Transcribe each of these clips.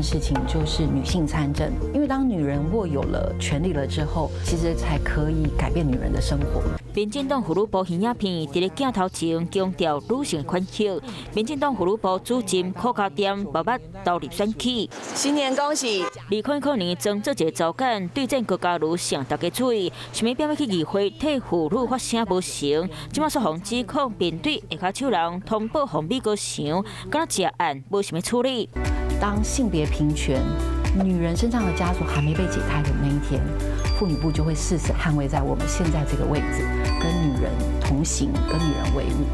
事情，就是女性參政。因為當女人握有了權力了之後，其實才可以改變女人的生活。民進黨婦女部彼影片佇咧鏡頭前強調女性的權益。民進黨婦女部主任柯家添嘛捌投入選舉。新年恭喜！2000年裝做一个查某囡對戰高嘉瑜，上大家注意，啥物變欲去議會替婦女發聲無成，這馬煞予指控面對下跤手人通報予美國想，敢若食案無啥物處理。當性別平權，女人身上的枷鎖還沒被解開的那一天，婦女部就會誓死捍衛在我們現在這個位置，跟女人同行，跟女人為伍。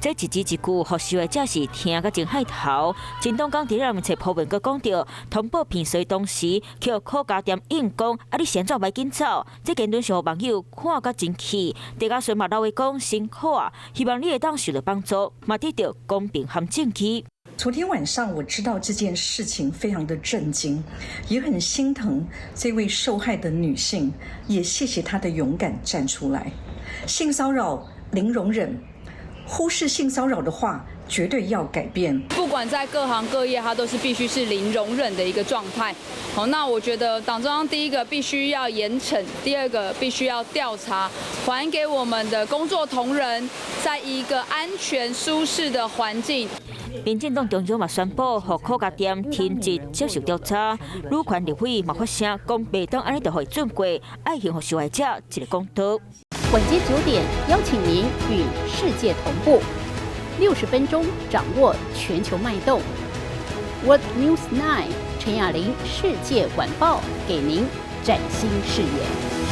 這一字一句，予受害者是聽甲真害頭。陳東剛佇咧面冊鋪文，閣講著通報騙稅當時，予柯家添應講，啊你是按怎袂緊走？這言論是予網友看甲真氣。鄭家純嘛老話講辛苦啊，希望你會當受到幫助，嘛得著公平和正義。昨天晚上我知道這件事情，非常的震驚，也很心疼這位受害的女性，也謝謝她的勇敢站出來。性騷擾零容忍，忽視性騷擾的話，絕對要改變。不管在各行各業，它都是必須是零容忍的一個狀態。好，那我覺得黨中央第一個必須要嚴懲，第二個必須要調查，還給我們的工作同仁在一個安全舒適的環境。民進黨中央嘛宣布，予柯家添停職接受調查。女權立委嘛發聲，講袂當按呢就予伊準過，愛還予受害者一個公道。晚間9點，邀請您與世界同步，60分鐘掌握全球脈動。World News 9 陳雅玲世界晚報，給您嶄新視野。